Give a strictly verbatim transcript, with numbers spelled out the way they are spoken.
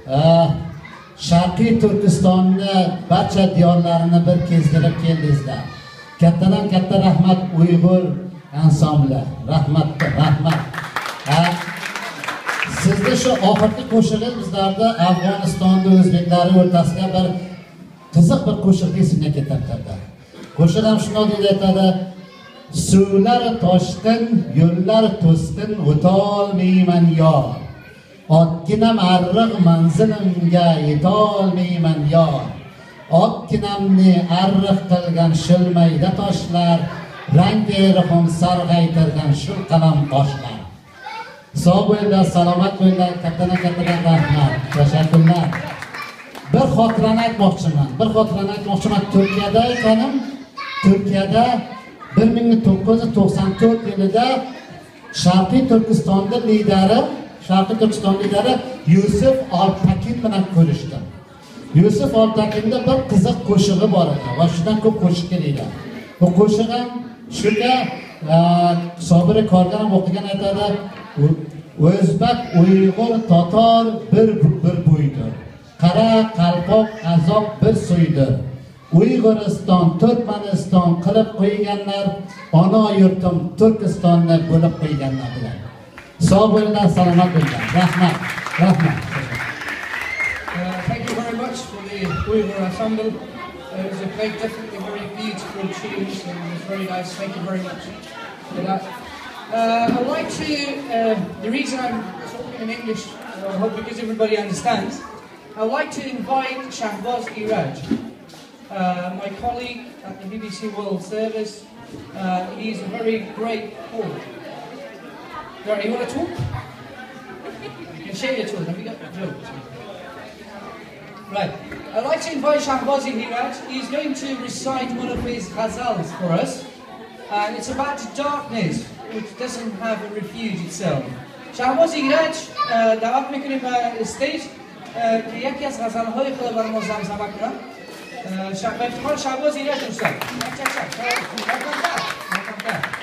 ئە، شەرقىي تۈركىستاننى، بارچە دىيارلارنى بىر كېزدۈرۈپ كەلدىڭىزلەر. كاتتىدىن كاتتا رەھمەت ئۇيغۇر ئانسامبلى. رەھمەت، رەھمەت. ئە، سىزنى شۇ ئاخىرقى قوشىقىڭىزلاردا ئافغانىستاندا ئۆزبېكلەر ئورتاسىدا بىر قىزىق بىر قوشۇق ئېسىمگە كېتىپتىدى. قوشۇق ھەم شۇنداق دەيدىكەن، سۇلار توشقۇن، يوللار توسقۇن، ئۆتەلمەيمەن يار. ئاتكىنەم ئارىق مەنزىلىمگە يېتەلمەيمەن يار. ئاتكىنەمنى ئارىق قىلغان شۇل مەيدە تاشلار، رەڭگىرخۇم سارغايتىرغان شۇل قەلەم قاشلار. ساغ بولۇڭلار، سالامەت بولۇڭلار، كاتتىدىن كاتتا رەھمەت، تەشەككۈرلەر. بىر خاتىرەنى ئېيتماقچىمەن، بىر خاتىرەنى ئېيتماقچىمەن. تۈركىيەدە ئىكەنىم، تۈركىيەدە بىر مىڭ توققۇز يۈز توقسان تۆت يىلىدا شەرقىي تۈركىستاندا لىدېرى، شەرقىي تۈركىستان لىدېرى يۈسۈپ ئالتاكىن بىلەن كۆرۈشتۈم. يۈسۈپ ئالتاكىندا بىر قىزىق قوشىقى بار ئىدى. ۋە شۇنداق كۆپ قوشۇق كېلىدۇ. بۇ قوشىقىم شۇكى، ئە، سابىرى كارگەن ئوقۇغان ئېيتىدۇ. ئۆزبەك، ئۇيغۇر، تاتار بىر، بىر بويدۇر. قارا، قالپاق، قازاق بىر سويدۇر. ئۇيغۇرىستان، تۈركمەنىستان قىلىپ قويغانلار، ئانا يۇرتۇم تۈركىستاننى بۆلۈپ قويغانلار دېگەن. ساغ بولۇڭلار، سالامەت بولۇڭلار. رەھمەت، رەھمەت. Uh, thank you very much for the Uyghur Ensemble. Uh, it was a great, definitely very beautiful tune, and it was very nice. Thank you very much for that. Uh, I'd like to, uh, the reason I'm talking in English, uh, I hope because everybody understands, I'd like to invite Shahbaz Iraj. Uh, my colleague at the B B C World Service, uh, he's a very great poet. Sorry, you want to talk? You can share your talk. Have you got? No. Right. I'd like to invite Shahbaz Iraj. He's going to recite one of his ghazals for us. And it's about darkness, which doesn't have a refuge itself. Shahbaz Iraj, uh, دعوت می‌کنیم به استیج. که یکی از غزل‌های خود بر ما زمزمه کنن. شهباز، افتخار شهباز ایرج دوستان. چک، چک، چک.